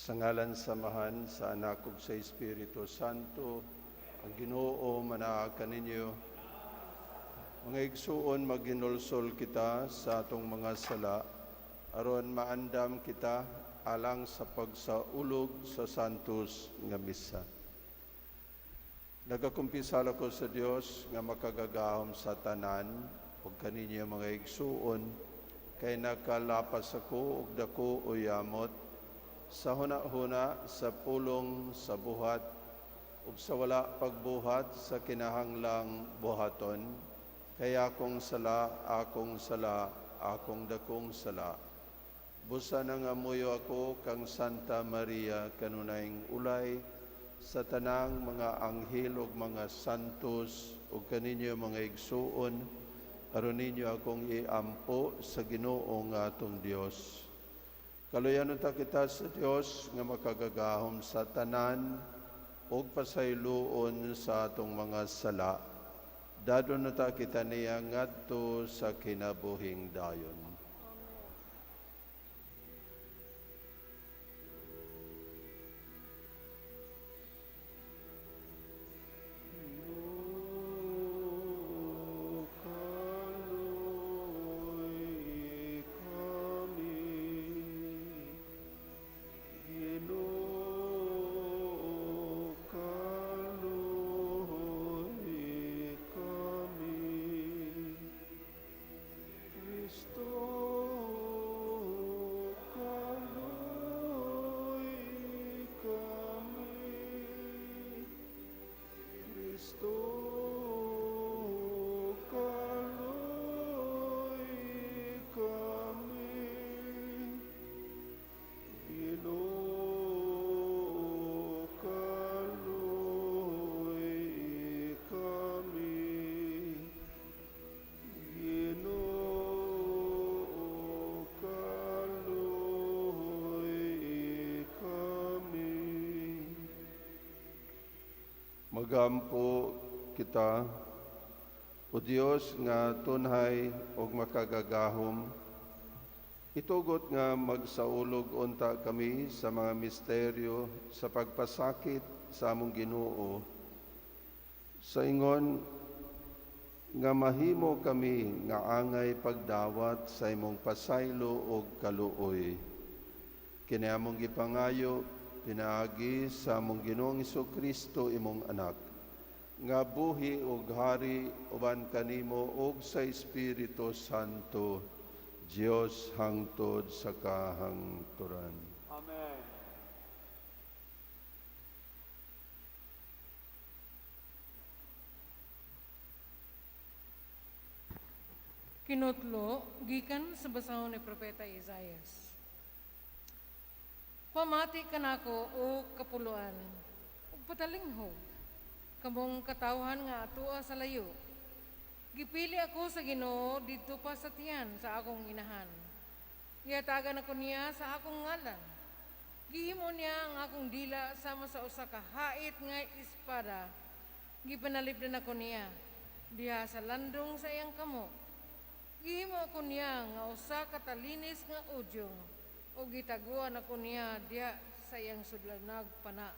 Sa ngalan sa Amahan, sa Anak ug sa Espiritu Santo, ang Ginoo manaa kaninyo. Mga igsuon, maghinulsol kita sa atong mga sala aron maandam kita alang sa pagsaulog sa Santos nga Misa. Nagakumpisal ako sa Dios nga makagagahom sa tanan ug kaninyo, mga igsuon, kay nakalapas ako og dako o yamot sa huna-huna, sa pulong, sa buhat, ug sa wala pagbuhat sa kinahanglang buhaton, kay akong sala, akong sala, akong dakong sala. Busa nangamuyo ako kang Santa Maria, kanunayng ulay, sa tanang mga anghel ug mga santos, ug kaninyo, mga igsuon, aron ninyo akong iampo sa Ginoo nga atong Dios. Kaluyan unta kita sa Dios nga makagagahom sa tanan ug pasayloon sa atong mga sala. Dadon unta kita niya ngadto sa kinabuhing dayon. Ginoo, kaluoy kami. Ginoo, kaluoy kami. Kristo, kaluoy kami. Kristo, kaluoy kami. Ginoo, kaluoy kami. Ginoo, kaluoy kami. Magampo kita. O Dios nga tunhay ug makagagahom, itugot nga magsaulog unta kami sa mga misteryo sa pagpasakit sa among Ginoo, sa ingon nga mahimo kami nga angay pagdawat sa imong pasaylo ug kaluoy. Kini among gipangayo pinaagi sa among Ginoong Kristo, imong anak, nga buhi ug hari uban kanimo ug sa Espiritu Santo, Dios hangtod sa kahangturan. Amen. Kinutlo gikan sa basahon ni Propeta Isaias. Pamati kanako, o kapuloan, ug patalinghog kamong katawhan nga atua sa layo. Gipili ako sa Ginoo didto pa sa tiyan sa akong inahan. Gihatagan ako niya sa akong ngalan. Gihimo niya ang akong dila sama sa usa ka hait nga espada. Gipanalipdan ako niya diha sa landong sa iyang kamo. Gihimo ako niya nga usa ka talinis nga udyong ug gitaguan ako niya diha sa iyang sudlanag pana.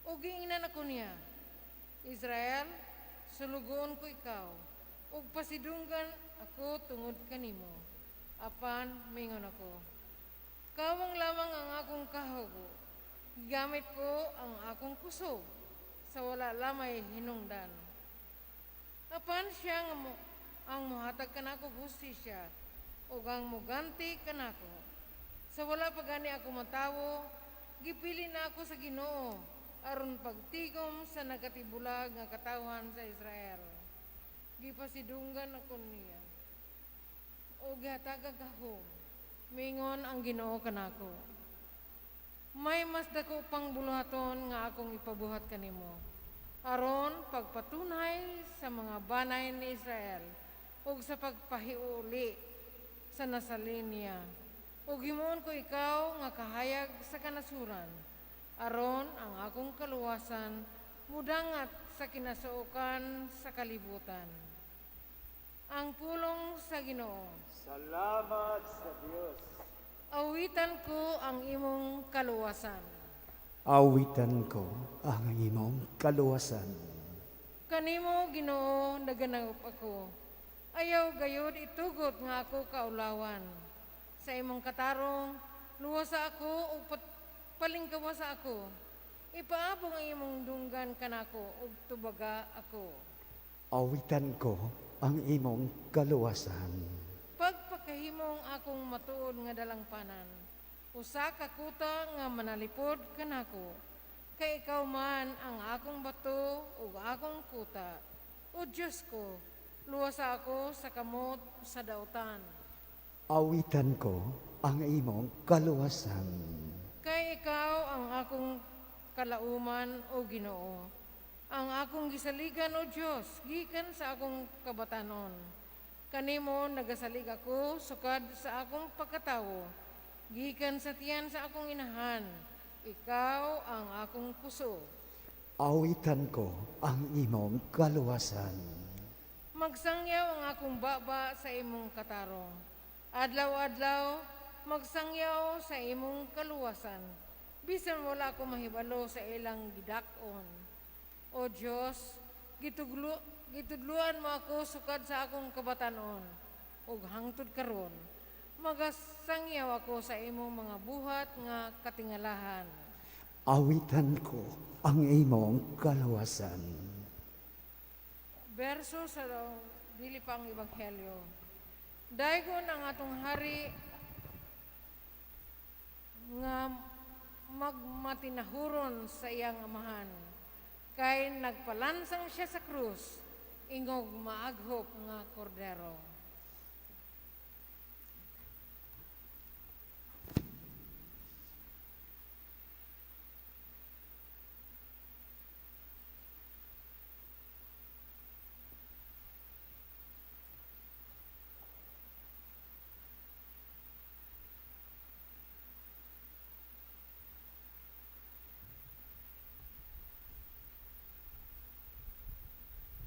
Ug giingnan ako niya, "Israel, sulugoon ko ikaw, ug pasidunggan ako tungod kanimo." Apan mingon ako, "Kawang lamang ang akong kahugo. Gigamit ko ang akong kusog sa wala lamay hinungdan." Apan siya nga mo, ang muhatag kanako hustisya ug ang muganti kanako. Sa wala pa gani ako matawo, gipili na ako sa Ginoo aron pagtigom sa nagatibulag nga katawhan sa Israel. Gipasidunggan ako niya ug gihatagag gahom. Mingon ang Ginoo kanako, "May mas dako pang buluhaton nga akong ipabuhat kanimo aron pagpatunhay sa mga banay ni Israel ug sa pagpahiuli sa nasalin niya. Ug himuon ko ikaw nga kahayag sa kanasuran aron ang akong kaluwasan mudangat sa kinasuokan sa kalibutan." Ang pulong sa Ginoo. Salamat sa Dios. Awitan ko ang imong kaluwasan. Awitan ko ang imong kaluwasan. Kanimo, Ginoo, naganangop ako. Ayaw gayod itugot nga ako kaulawan. Sa imong katarong, luwasa ako ug palingkawasa ako. Ipaabong ang imong dunggan kanako ug tubaga ako. Awitan ko ang imong kaluwasan. Pagpakahimong akong matuod nga dalangpanan, usa ka kuta nga manalipod kanako. Kay ikaw man ang akong bato ug akong kuta. O Diyos ko, luwasa ako sa kamot sa dautan. Awitan ko ang imong kaluwasan. Kay ikaw ang akong kalauman, o Ginoo. Ang akong gisaligan, o Dios, gikan sa akong kabatanon. Kanimo nagasalig ako sukad sa akong pagkatawo, gikan sa tiyan sa akong inahan. Ikaw ang akong puso. Awitan ko ang imong kaluwasan. Magsangyaw ang akong baba sa imong katarong. Adlaw-adlaw, magsangyaw sa imong kaluwasan. Bisan wala ko mahibalo sa ilang gidak-on. O Dios, gitudluan mo ako sukad sa akong kabatanon ug hangtod karon magasangyaw ako sa imong mga buhat nga katingalahan. Awitan ko ang imong kaluwasan. Berso sa dili pa ang ebanghelyo. Daygon ang atong hari nga magmatinahuron sa iyang amahan. Kay nagpalansang siya sa krus, ingog maaghop nga kordero.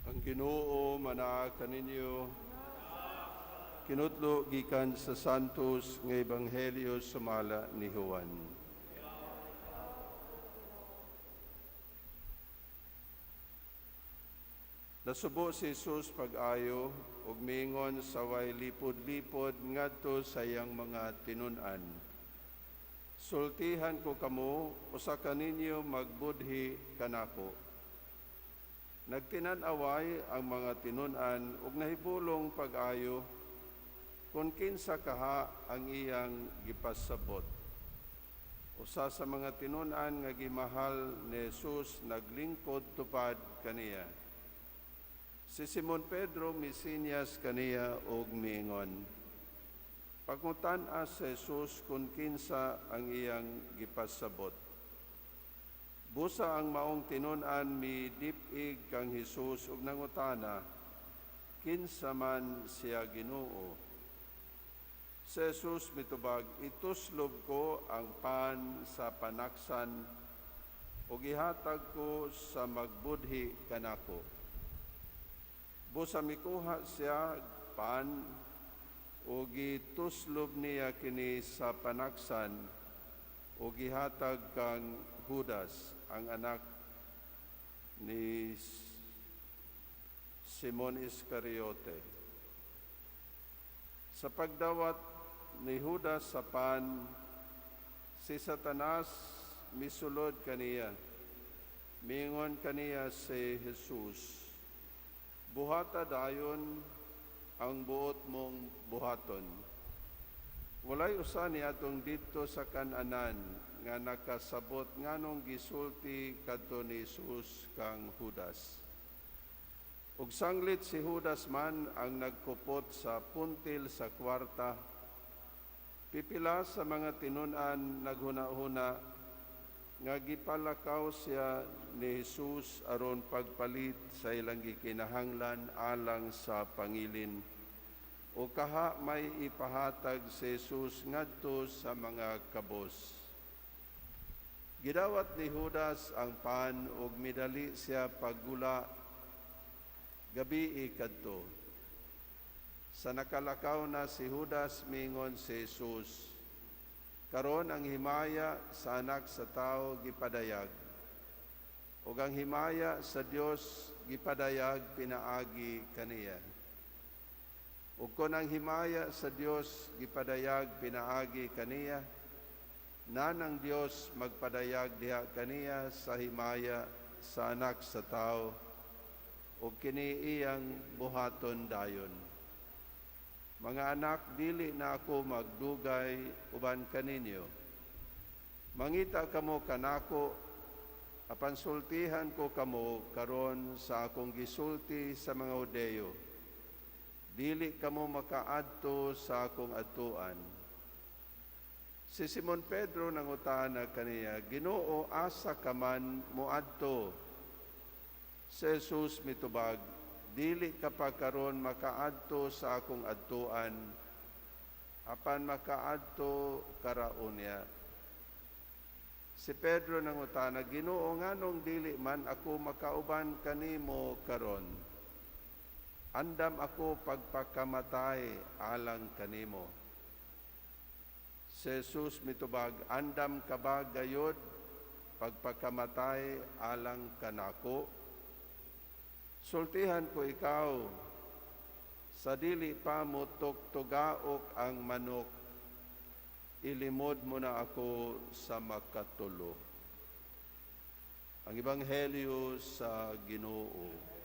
Ang Ginoo manaa kaninyo. Kinutlo gikan sa Santos nga Ebanghelyo sumala ni Juan. Nasubo si Jesus pag-ayo ug miingon sa way lipod-lipod ngadto sa iyang mga tinun-an. Sultihan ko kamo, usa kaninyo magbudhi kanako. Nagtinan-away ang mga tinun-an ug nahibulong pag-ayo kung kinsa kaha ang iyang gipasabot. Usa sa mga tinun-an nga gimahal ni Jesus naglingkod tupad kaniya. Si Simon Pedro misinyas kaniya og miingon. Pangutan-a si Jesus kung kinsa ang iyang gipasabot. Busa ang maong tinun-an midip-ig kang Jesus ug nangutana, kinsa man siya Ginoo? Si Jesus mitubag, ituslob ko ang pan sa panaksan ug ihatag ko sa magbudhi kanako. Busa mikuha siya pan ug gituslob niya kini sa panaksan ug gihatag kang Judas, ang anak ni Simon Iscariote. Sa pagdawat ni Judas sa pan, si Satanas misulod kaniya. Mingon kaniya si Jesus, buhata dayon ang buot mong buhaton. Walay usa ni atong didto sa kananan nga nakasabot nganong gisulti kadto ni Jesus kang Judas. Ug sanglit si Judas man ang nagkupot sa puntil sa kwarta, pipila sa mga tinun-an naghuna-huna nga gipalakaw siya ni Jesus aron pagpalit sa ilang gikinahanglan alang sa pangilin. O kaha may ipahatag si Jesus ngadto sa mga kabos. Gidawat ni Judas ang pan ug midali siya paggula gabi kadto. Sa nakalakaw na si Judas, mingon si Jesus, Karon ang himaya sa Anak sa Tao gipadayag, ug ang himaya sa Dios gipadayag pinaagi kaniya. Ug kon ang himaya sa Dios gipadayag pinaagi kaniya, nanang Dios magpadayag diha kaniya sa himaya sa Anak sa Tao, ug kini iyang buhaton dayon. Mga anak, dili na ako magdugay uban kaninyo. Mangita kamo kanako, apan sultihan ko kamo karon sa akong gisulti sa mga Hudeyo. Dili kamo makaadto sa akong adtuan. Si Simon Pedro nangutana kaniya, "Ginoo, asa ka man moadto?" Si Jesus mitubag, "Dili ka pa karon makaadto sa akong adtuan, apan makaadto ka ra unya." Si Pedro nangutana, "Ginoo, nganong dili man ako makauban kanimo karon? Andam ako pagpakamatay alang kanimo." Si Jesus mitubag, "Andam ka ba gayod pagpakamatay alang kanako? Sultihan ko ikaw, sa dili pa mo tugtugaok ang manok, ilimod mo na ako sa makatulo." Ang Ebanghelyo sa Ginoo.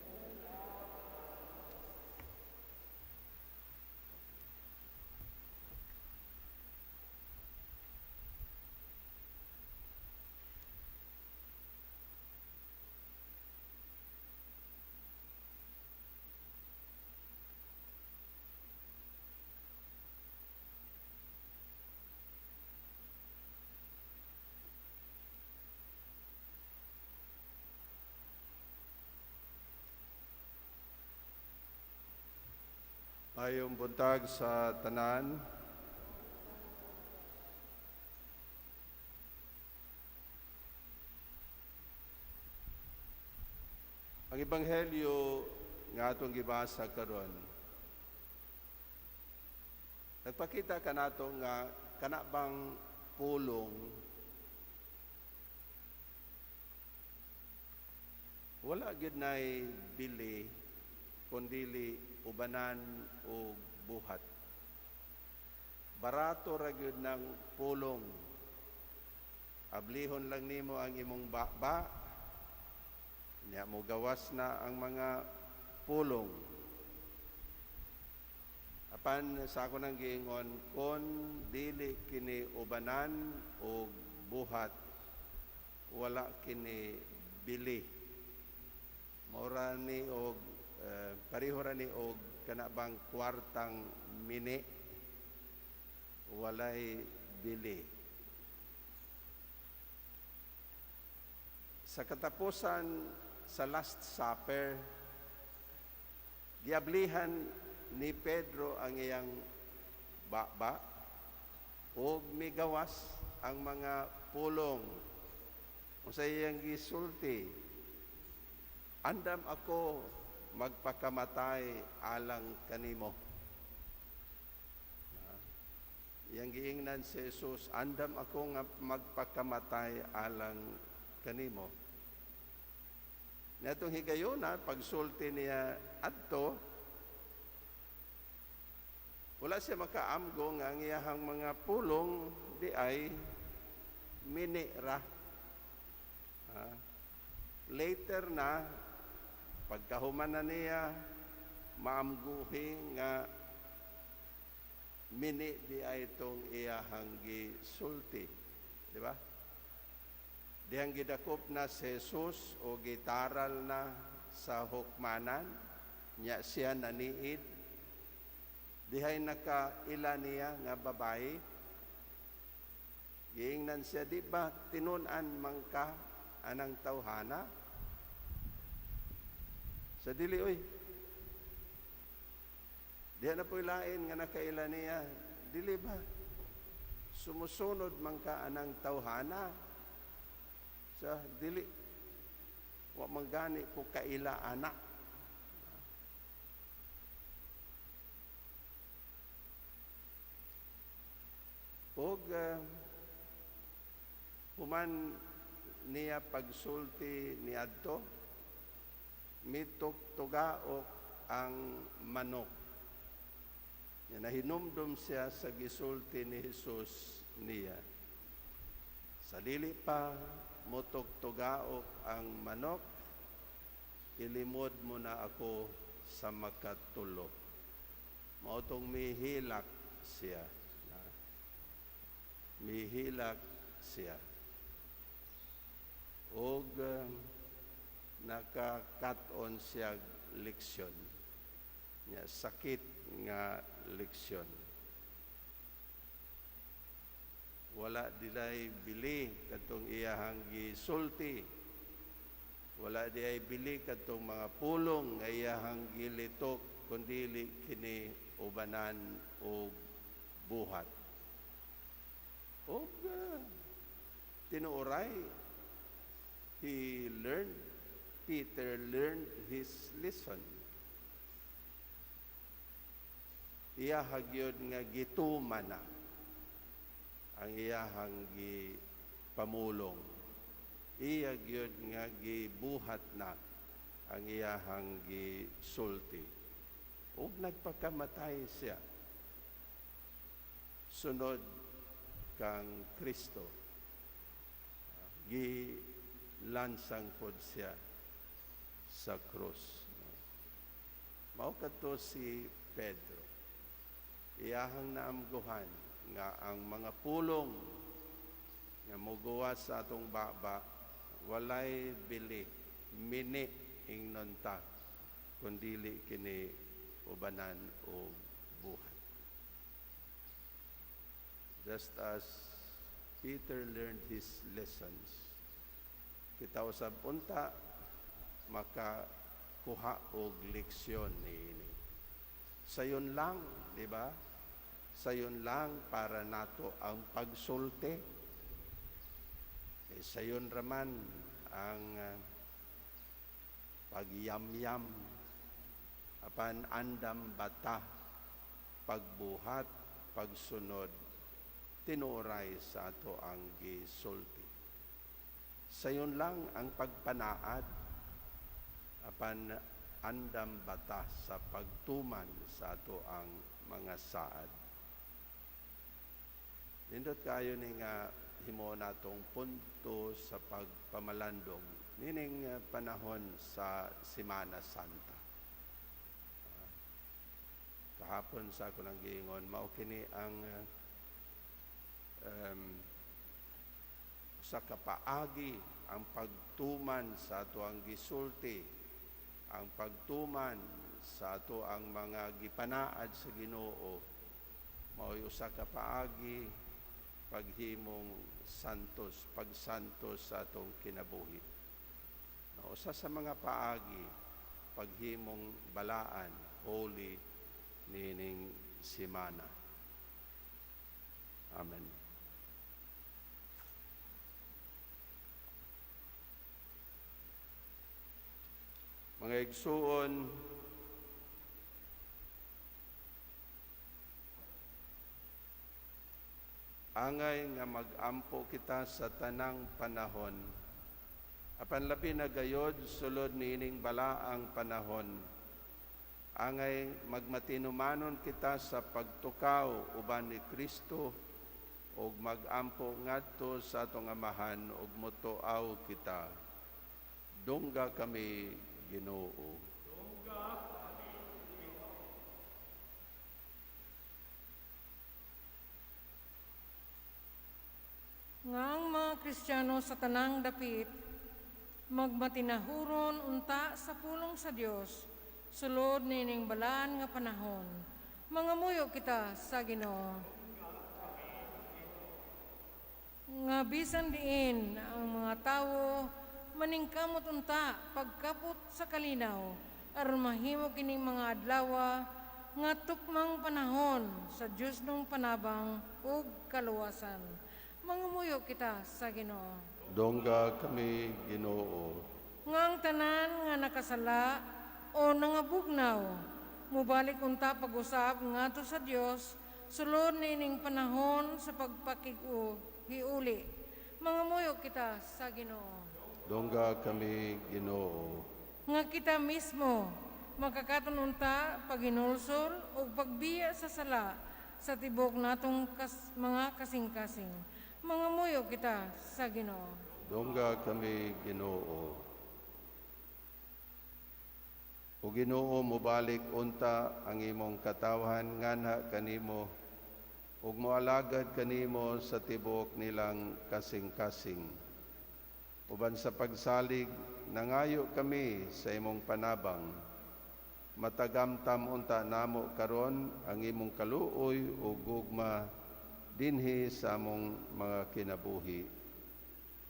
Maayong buntag sa tanan. Ang Ebanghelyo nga atong gibasa karon, nagpakita kanato nga kana bang pulong wala gyud nay bili kun dili ubanan og buhat. Barato ra gyud ng pulong. Ablihon lang nimo ang imong baba, nya mo gawas na ang mga pulong. Apan sa ako nang giingon, kon dili kini ubanan og buhat, wala kini bili. Maura ni og pareho ra ni og kana bang kwartang mini, walay bili. Sa katapusan sa Last Supper, giablihan ni Pedro ang iyang baba ug migawas ang mga pulong. Unsa iyang gisulti? "Andam ako magpakamatay alang kanimo." Iyang giingnan si Jesus, "Andam ako nga magpakamatay alang kanimo." Natong higayona, pagsulti niya adto, wala siya makaamgo nga ang iyahang mga pulong di ay mini ra. Later na, pagkahuman na niya, maamguhi nga mini di ay itong iyahang gisulti. Di ba? Dihang gidakop na si Jesus o gitaral na sa hukmanan, nya siya naniid. Dihay nakaila niya nga babae. Giingnan siya, "Di ba tinun-an man ka anang tawhana?" Sa dili, oy. Diha na po'y lain nga nakaila niya. "Dili ba sumusunod man ka anang tawhana?" Sa dili, wa man gani ko kaila anak. Og Human niya pagsulti niadto, mitugtugaok ang manok. Nga nahinumdum siya sa gisulti ni Jesus niya. Sa dili pa motugtugaok ang manok, ilimod mo na ako sa makatulo. Mao tong mihilak siya. Mihilak siya. Og nakakat-on siya leksyon. Nya sakit nga leksyon. Wala dilay bili kadtong iyahang gisulti. Wala diay bili kadtong mga pulong nga iyahang gilitok kundili kini ubanan og buhat. Og tinuoray, he learned, Peter learned his lesson. Iya gyud nga gituman na ang iyahang gipamulong. Iya gyud nga gibuhat na ang iyahang gisulti. Ug nagpakamatay siya sunod kang Kristo. Gilansang pod siya sa krus. Mao kadto si Pedro. Iyahang naamguhan nga ang mga pulong nga mogawas sa atong baba walay bili, mini ingnon ta, kun dili kini ubanan og buhat. Just as Peter learned his lessons, kita usab unta makakuha og leksyon niini. Sayon lang, di ba? Sayon lang para nato ang pagsulti. Kay sayon raman ang pagyamyam apan andam bata pagbuhat, pagsunod tinuoray sa ato ang gisulti. Sayon lang ang pagpanaad apan andam bata sa pagtuman sa ato ang mga saad. Nindot kayo ni nga himo natong punto sa pagpamalandong nining panahon sa Semana Santa. Kahapon sa ako nang giingon, mao kini ang sa kapaagi ang pagtuman sa ato ang gisulti, ang pagtuman sa ato ang mga gipanaad sa Ginoo, mao'y usa ka paagi paghimong santos, pagsantos sa atong kinabuhi. No, usa sa mga paagi paghimong balaan, holy nining semana. Amen. Mga igsuon, angay nga mag-ampo kita sa tanang panahon. Apan labi na gayod sulod niining balaang panahon. Angay magmatinumanon kita sa pagtukaw uban ni Kristo ug mag-ampo ngadto sa atong Amahan ug motuaw kita. Dungga kami, Ginoo. Nga ang mga Kristiyano sa tanang dapit magmatinahuron unta sa pulong sa Dios sulod nining balaan nga panahon. Mangamuyo kita sa Ginoo. Nga bisan diin ang mga tawo maningkamot unta pagkapot sa kalinaw aron mahimo kining mga adlawa nga tukmang panahon sa Dios nung panabang ug kaluwasan. Mangamuyo kita sa Ginoo. Dungga kami, Ginoo. Nga ang tanan nga nakasala o nangabugnaw mubalik unta pag-usab ngadto sa Dios sulod niining panahon sa pagpakig-hiuli. Mangamuyo kita sa Ginoo. Dungga kami, Ginoo. Nga kita mismo makakaton unta paghinulsol ug pagbiya sa sala sa tibok natong mga kasing-kasing. Mangamuyo kita sa Ginoo. Dungga kami, Ginoo. O Ginoo, mobalik unta ang imong katawhan nganha kanimo ug moalagad kanimo sa tibuok nilang kasing-kasing. Uban sa pagsalig, nangayo kami sa imong panabang. Matagamtam unta namo karon ang imong kaluoy ug gugma dinhi sa among mga kinabuhi.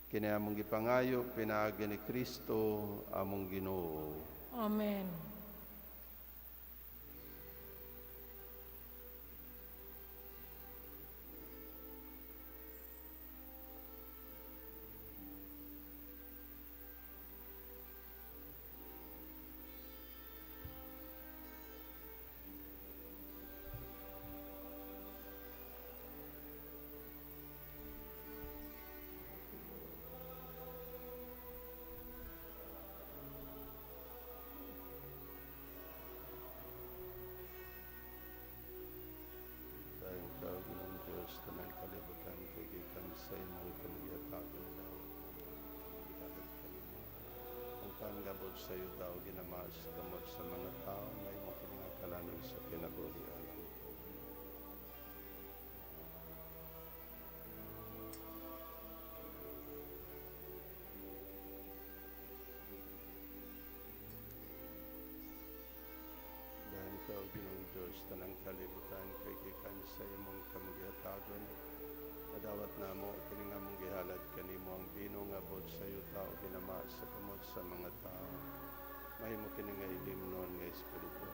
Kini among gipangayo pinaagi ni Kristo among Ginoo. Amen. Dayon ka, Ginoong Diyos, tanang kalibutan kay gikan sa imong kamagihatagan daw. Gihalad kanimo. Ang panggabot sa iyo daw ginamas kamot sa mga tao may imong kinangakalanon sa kinabuhi alang. Dayon ka, Ginoong Diyos, tanang kalibutan kay gikan sa imong kamagihatagon. Adawat namo kini nga among gihalad kanimo ang bino nga abot sa iyo tao ginama sa kamot sa mga tao. Mahimo kini nga ilimnon nga espiritual.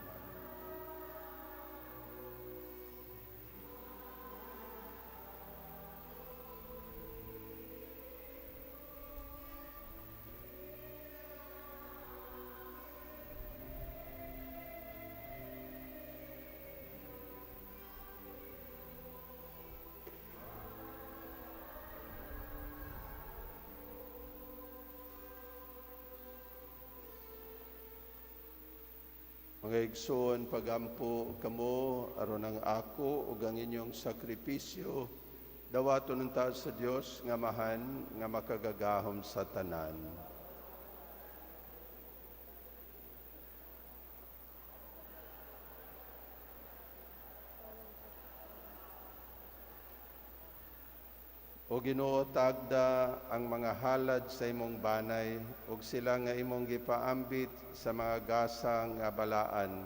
Mga igsoon, pagampo kamo aron ang ako ug ang inyong sakripisyo dawaton unta sa Dios nga Amahan nga makagagahom sa tanan. O Ginoo, tagda ang mga halad sa imong banay ug sila nga imong gipaambit sa mga gasa nga balaan,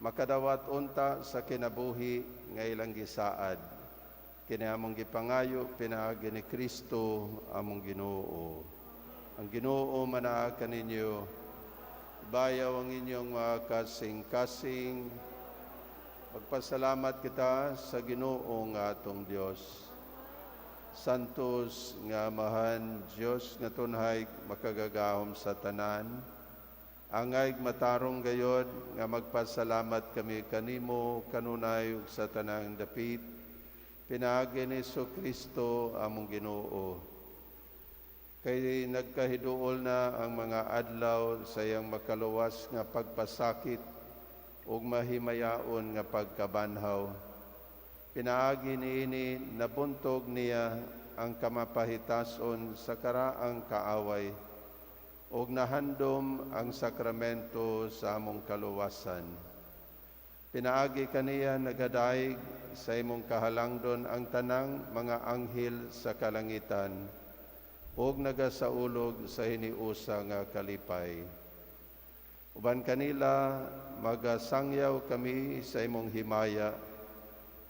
makadawat unta sa kinabuhi nga ilang gisaad. Kini among gipangayo pinaagi ni Kristo among Ginoo. Ang Ginoo manaa kaninyo, bayaw ang inyong mga kasing-kasing. Magpasalamat kita sa Ginoo nga atong Dios. Santos nga Amahan, Dios nga tunhay makagagahom sa tanan, angay matarong gayod nga magpasalamat kami kanimo kanunay ug sa tanang dapit, pinaagi ni Kristo among Ginoo. Kay nagkahiduol na ang mga adlaw sa iyang makaluwas nga pagpasakit ug mahimayaon nga pagkabanhaw. Pinaagi niini nabuntog niya ang kamapahitason sa karaang kaaway ug nahandom ang sakramento sa among kaluwasan. Pinaagi kaniya nagadaig sa imong kahalangdon ang tanang mga anghel sa kalangitan ug nagasaulog sa hiniusa nga kalipay. Uban kanila magasangyaw kami sa imong himaya,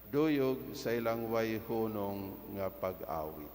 duyog sa ilang way hunong nga pag-awit.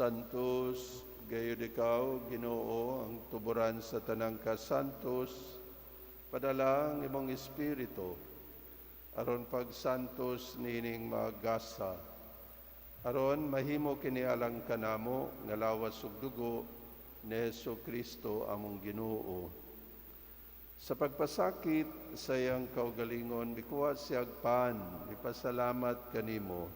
Santos, gayud ikaw, Ginoo, ang tuburan sa tanang kasantos, padala ang imong espiritu, aron pagsantos niining magasa, aron mahimo kini alang kanamo nga lawas ug dugo ni Hesus Kristo among Ginoo. Sa pagpasakit sa iyang kaugalingon, mikuha siyag pan, mipasalamat kanimo,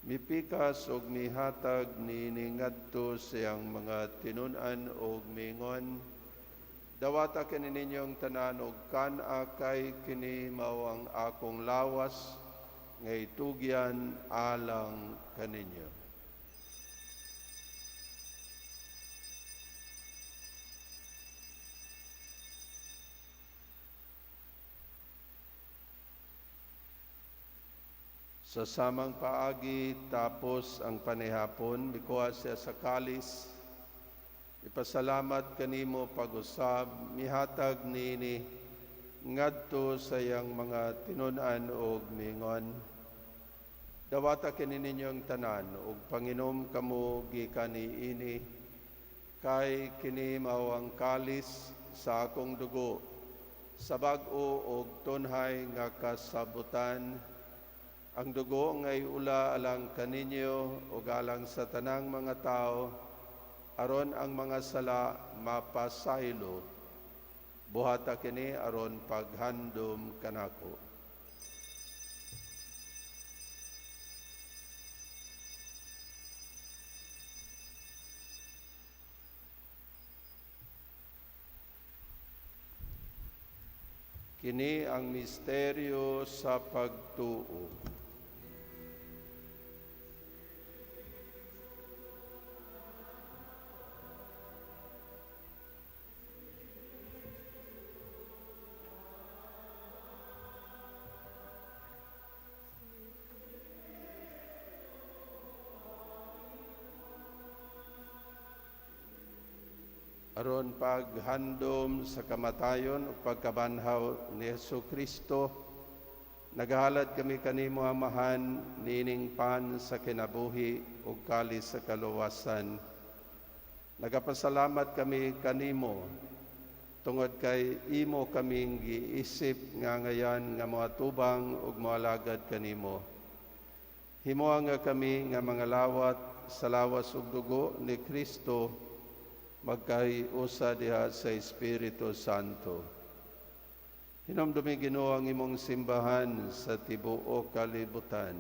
mipikas og mihatag niini ngadto sa iyang mga tinun-an og miingon, "Dawata kini ninyong tanan og kan-a, kay kini mao ang akong lawas nga itugyan alang kaninyo." Sa samang paagi, tapos ang panihapon, mikuha siya sa kalis, ipasalamat kanimo pag-usab, mihatag niini ngadto sa iyang mga tinun-an og miingon, "Dawata kini ninyong tanan ug panginom kamo gikan niini, kay kini mao ang kalis sa akong dugo sa bag-o og tunhay nga kasabutan, ang dugo nga iula alang kaninyo ug alang sa tanang mga tawo aron ang mga sala mapasaylo. Buhata kini aron paghandom kanako." Kini ang misteryo sa pagtuo. Aron paghandom sa kamatayon ug pagkabanhaw ni Hesus Kristo, nagahalad kami kanimo, Amahan, niining pan sa kinabuhi ug kalis sa kaluwasan. Nagapasalamat kami kanimo tungod kay imo kaming giisip nga ngayan nga moatubang ug moalagad kanimo. Himoa nga kami nga mga lawat sa lawas ug dugo ni Kristo magkahiusa diha sa Espiritu Santo. Hinumdumi, Ginoo, ang imong simbahan sa tibuok kalibutan.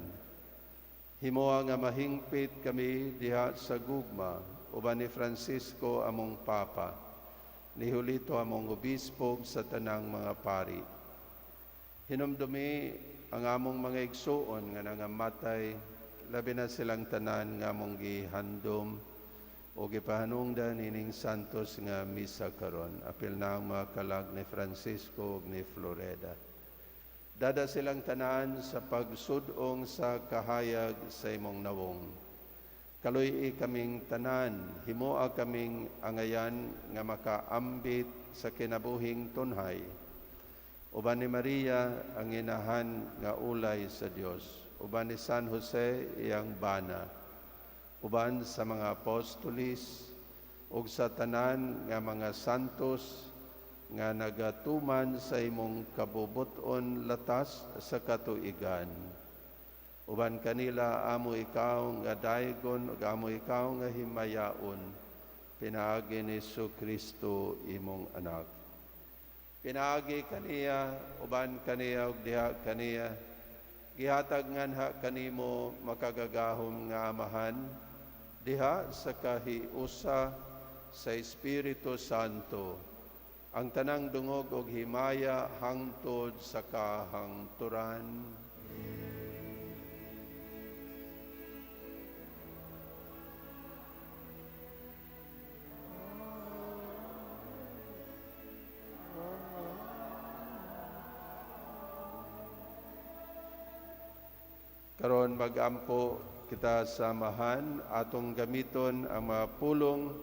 Himoa nga mahingpit kami diha sa gugma uban ni Francisco among Papa, ni Julito among obispo ug sa tanang mga pari. Hinumdumi ang among mga igsuon nga nangamatay, labi na silang tanan nga among gihandom o gipahanungdan ining santos nga misa karon. Apil na ang mga kalag ni Francisco ug ni Floreda. Dada silang tanan sa pagsudong sa kahayag sa imong nawong. Kaluy-i kaming tanan, himoa kaming angayan nga makaambit sa kinabuhing tunhay. Uban ni Maria ang inahan nga ulay sa Dios, uban ni San Jose iyang bana, uban sa mga apostolis ug sa tanan nga mga santos nga nagatuman sa imong kabubuton latas sa katuigan. Uban kanila amo ikaw nga daygon ug amo ikaw nga himayaon, pinaagi ni Hesus Kristo imong anak. Pinaagi kaniya, uban kaniya ug diha kaniya, gihatag nganha kanimo makagagahom nga Amahan, diha sa kahiusa sa Espiritu Santo, ang tanang dungog ug himaya hangtod sa kahangturan. Karon magampo kita sa Amahan, atong gamiton ang mga pulong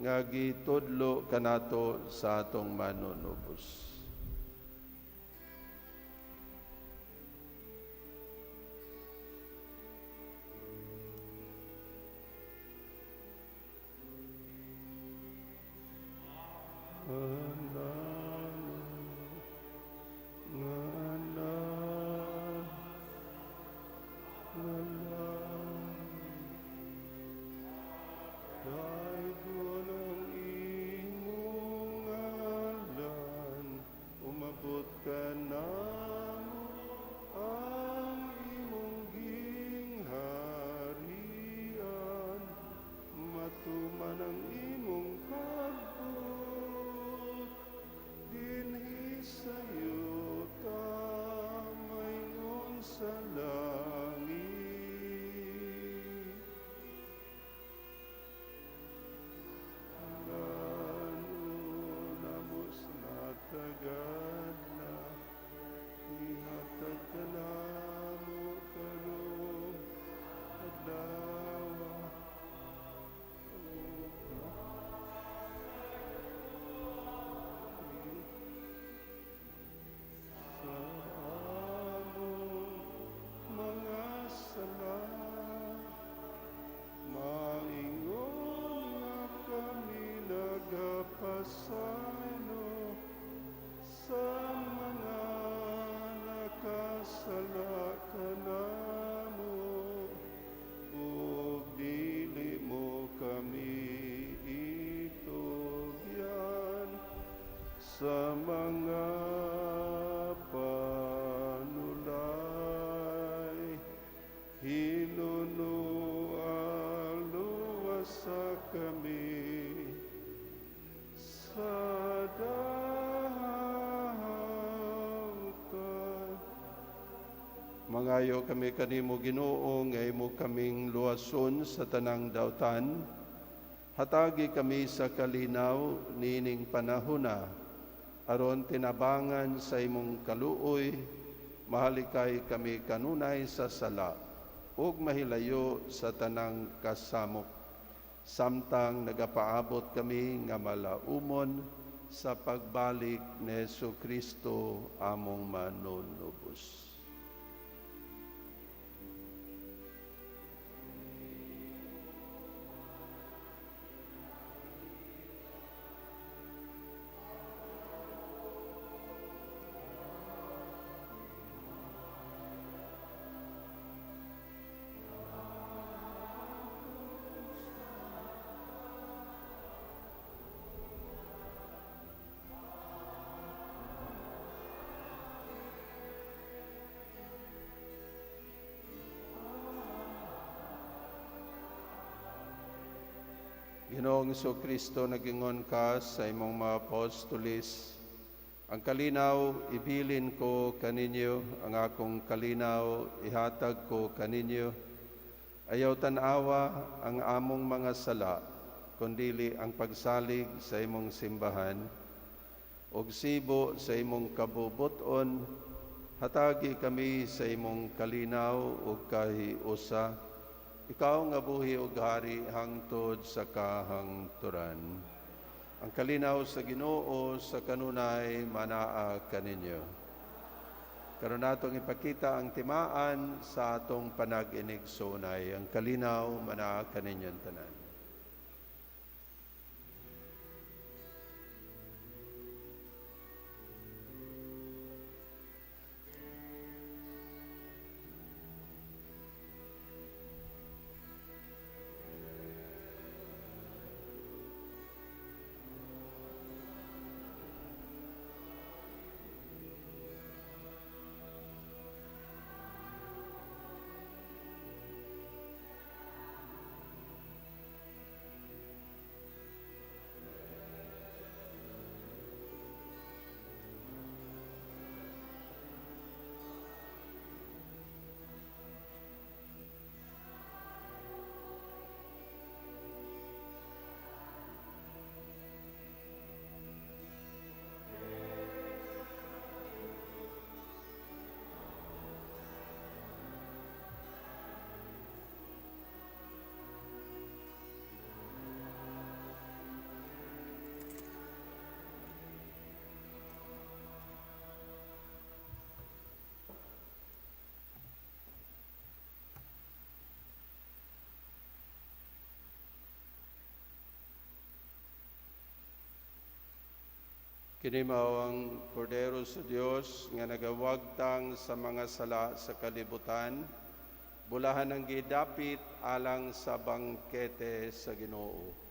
nga gitudlo kanato sa atong manunubos. Sa mga panulay, hinunoa, luwasa kami sa dautan. Mangayo kami kanimo, Ginoo, nga imo kaming luwason sa tanang dautan. Hatagi kami sa kalinaw niining panahona, aron tinabangan sa imong kaluoy, mahalikay kami kanunay sa sala ug mahilayo sa tanang kasamok, samtang nagapaabot kami nga malaumon sa pagbalik ni Hesus Kristo among manunubos. Ginoong Kristo, nagingon ka sa imong mga apostolis, "Ang kalinaw ibilin ko kaninyo, ang akong kalinaw ihatag ko kaninyo. Ayaw tan-awa ang among mga sala, kundili ang pagsalig sa imong simbahan. Og sibo sa imong kabubuton, hatagi kami sa imong kalinaw ug kahiusa. Ikaw nga buhi ug hari hangtod sa kahangturan." Ang kalinaw sa Ginoo sa kanunay manaa kaninyo. Karon natong ipakita ang timaan sa atong panag-inigsoonay. Ang kalinaw manaa kaninyong tanan. Kini mao ang Kordero sa Dios nga nagawagtang sa mga sala sa kalibutan. Bulahan ang gidapit alang sa bangkete sa Ginoo.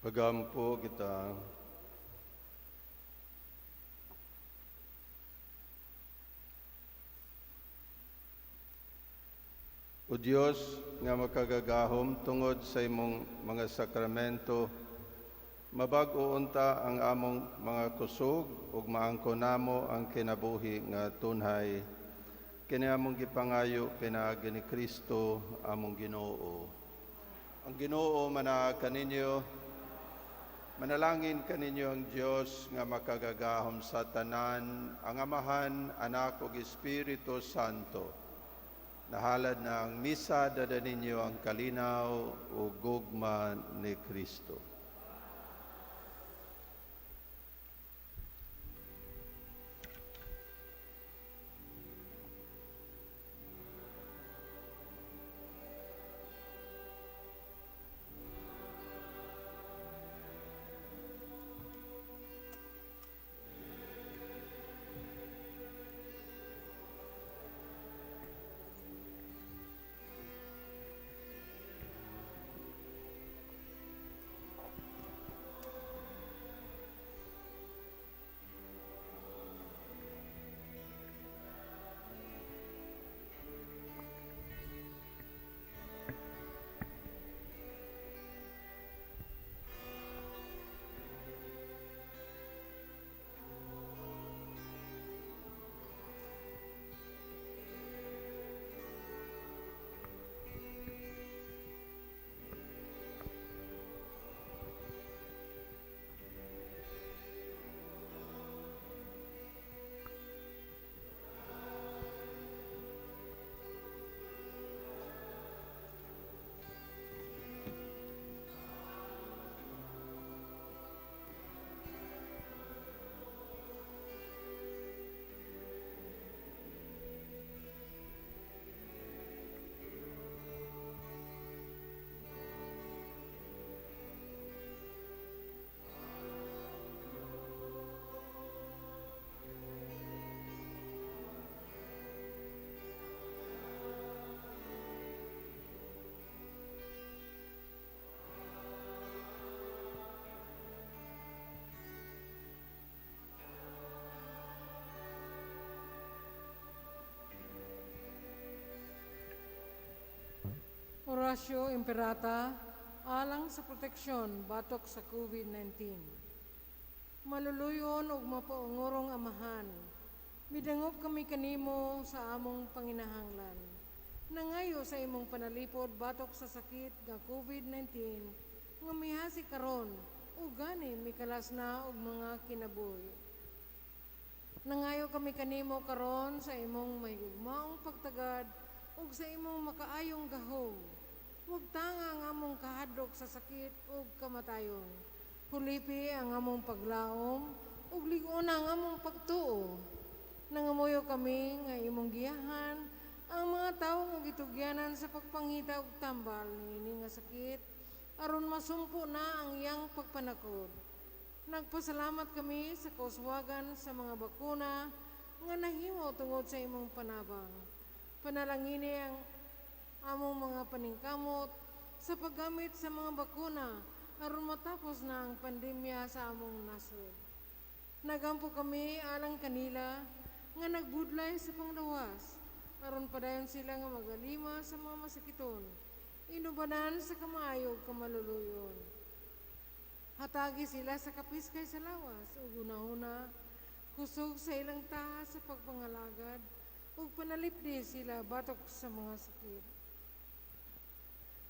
Pagampo kita. O Dios nga makagagahom, tungod sa imong mga sakramento, mabag-o unta ang among mga kusog ug maangko namo ang kinabuhi nga tunhay. Kini among gipangayo pinaagi ni Kristo among Ginoo. Ang Ginoo manaa kaninyo. Manalangin kaninyo ang Dios nga makagagahom sa tanan, ang Amahan, Anak ug Espiritu Santo. Nahalad na ang misa, dada ninyo ang kalinaw ug gugma ni Kristo. Oratio Imperata alang sa proteksyon batok sa COVID-19. Maluluyon ug mapaungurong Amahan, midangop kami kanimo sa among panginahanglan. Nangayo sa imong panalipod batok sa sakit nga COVID-19 nga mihasi karon ug gani mikalas na og mga kinabuhi. Nangayo kami kanimo karon sa imong mahigugmaong pagtagad ug sa imong makaayong gahom. Huwag tanga ang among kahadlok sa sakit ug kamatayon. Hulipi ang among paglaom ug lig-on ang among pagtuo. Nangamuyo kami nga imong giyahan ang mga tawo nga gitugyanan sa pagpangita og tambal niini nga sakit aron masumpo na ang iyang pagpanakod. Nagpasalamat kami sa kauswagan sa mga bakuna nga nahimo tungod sa imong panabang. Panalangini ang among mga paningkamot sa paggamit sa mga bakuna aron matapos na ang pandemya sa among nasod. Nagampo kami alang kanila nga nagbudlay sa panglawas aron padayon sila nga magalima sa mga masakiton, inubanan sa kamaayo ug kamaluluyon. Hatagi sila sa kapiskay sa lawas ug hunahuna, kusog sa ilang taha sa pagpangalagad ug panalipdi sila batok sa mga sakit.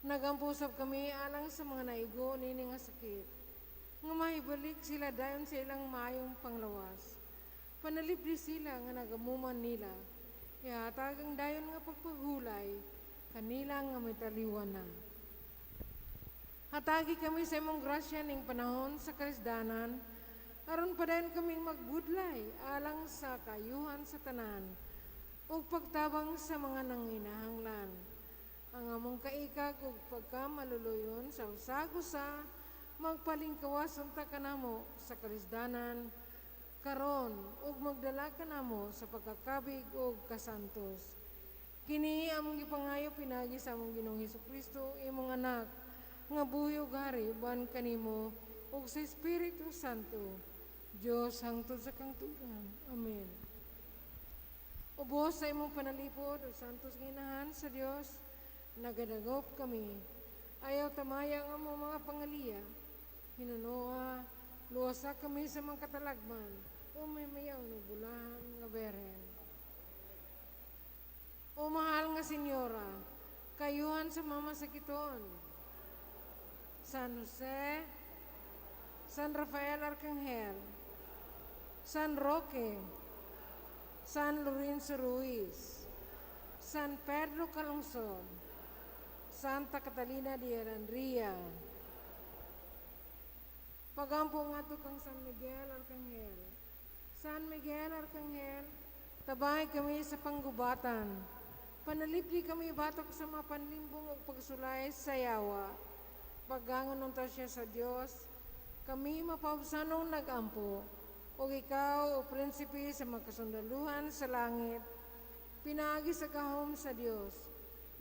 Nagampo usab kami alang sa mga naigo niini nga sakit, nga mahibalik sila dayon sa ilang maayong panglawas. Panalipdi sila nga nagamuman nila, ihatag ang dayon nga pagpahulay kanila nga mitaliwan na. Hatagi kami sa imong grasya ning panahon sa kalisdanan, aron padayon kaming magbudlay alang sa kayuhan sa tanan ug pagtabang sa mga nanginahanglan. Ang among kaikag ug pagkamaluluyon sa usag-usa magpalingkawas unta kanamo sa kalisdanan karon ug magdala kanamo sa pagkakabig ug kasantos. Kini among gipangayo pinaagi sa among Ginoong Hesukristo, imong anak, Nga buhi ug hari uban kanimo ug sa Espiritu Santo, Dios hangtod sa kangturan. Amen. Ubos sa imong panalipod o santos nga inahan sa Dios, nagadagop kami. Ayaw tamaya ang among mga pangaliya. Hinunoa, luwasa kami sa mga katalagman, o mahimayaon ug bulahan nga Berhen. O mahal nga Senyora, kayuhan sa mama sakiton. San Jose, San Rafael Arcangel, San Roque, San Lorenzo Ruiz, San Pedro Calungsod, Santa Catalina de Andria. Pagampo ngadto kang San Miguel Arcangel. San Miguel Arcangel, tabay kami sa panggubatan. Panalipdi kami batok sa mga panlimbong ug pagsulay sa yawa. Paggangon unta siya sa Dios, kami mapaubsanong nagampo. Ug ikaw, o prinsipe sa mga kasundaluhan sa langit, pinaagi sa gahom sa Dios,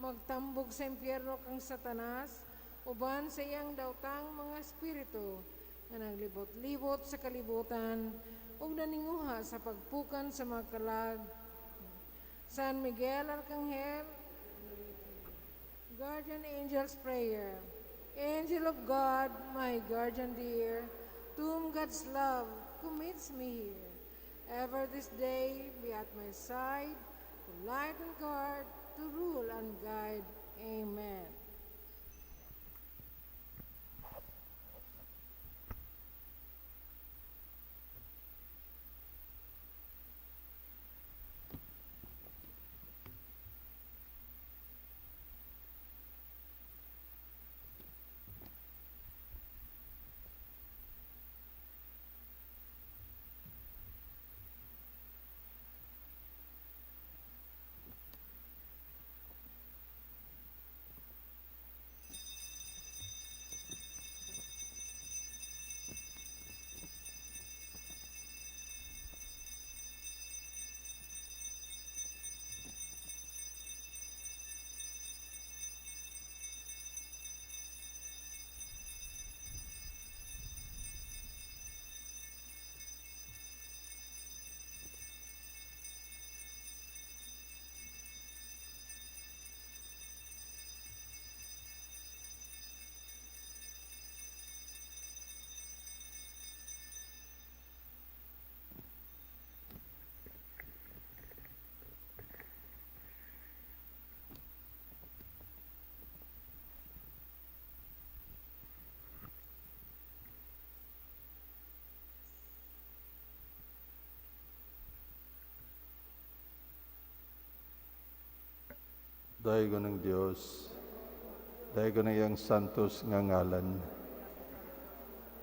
magtambog sa impyerno kang Satanas, uban sa iyang daotang mga espiritu nga naglibot-libot sa kalibutan ug naninguha sa pagpukan sa mga kalag. San Miguel Arcangel, Guardian Angel's Prayer. Angel of God, my guardian dear, to whom God's love commits me here. Ever this day be at my side, to light and guard, to rule and guide. Amen. Daygon ang Dios, daygon ang iyang santos nga ngalan.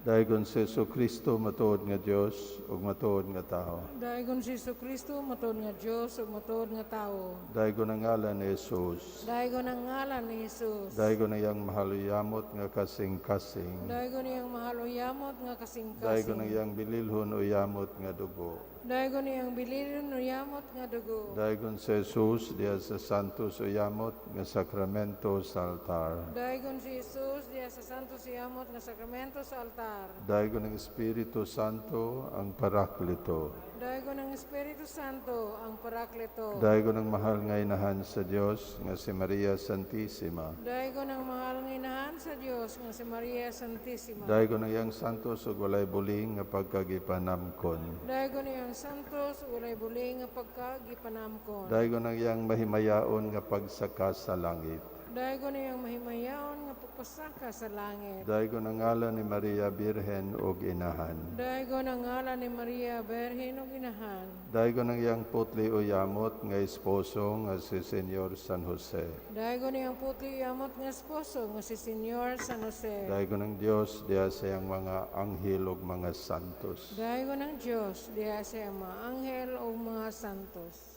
Daygon si Jesu Kristo, matuod nga Dios ug matuod nga tao. Daygon si Kristo, matuod nga Dios ug matuod nga tawo. Daygon ang ngalan ni Jesus. Daygon ang ngalan ni Jesus. Daygon ang iyang mahaluyamot nga kasing-kasing. Daygon iyang mahaluyamot nga Daygon ang kasing-kasing. iyang bililhon o yamot nga dugo. Daygon iyang bililhon o yamot nga dugo. Daygon si Jesus diha sa santos o yamot nga sakramento sa altar. Daygon si Jesus diha sa santos yamot nga sakramento sa altar. Daygon ang Espiritu Santo ang Parakleto. Daygon ang Espiritu Santo ang Parakleto. Daygon ang mahal nga inahan sa Dios nga si Maria Santissima. Daygon ang mahal nga inahan sa Dios nga si Maria Santissima. Daygon ang iyang santos ug walay buling nga pagkagipanamkon. Daygon iyang santos ug walay buling nga pagkagipanamkon. Daygon ang iyang mahimayaon nga pagsaka sa langit. Daygon iyang mahimayaon nga pagpasaka sa langit. Daygon ang ngalan ni Maria Birhen ug Inahan. Daygon ang ngalan ni Maria Berhen ug Inahan. Daygon ang iyang putli o yamot nga esposo nga si Senyor San Jose. Daygon iyang putli yamot nga esposo nga si Senyor San Jose. Daygon ang Dios diha sa iyang mga anghel ug mga santos. Daygon ang Dios diha sa iyang mga anghel ug mga santos.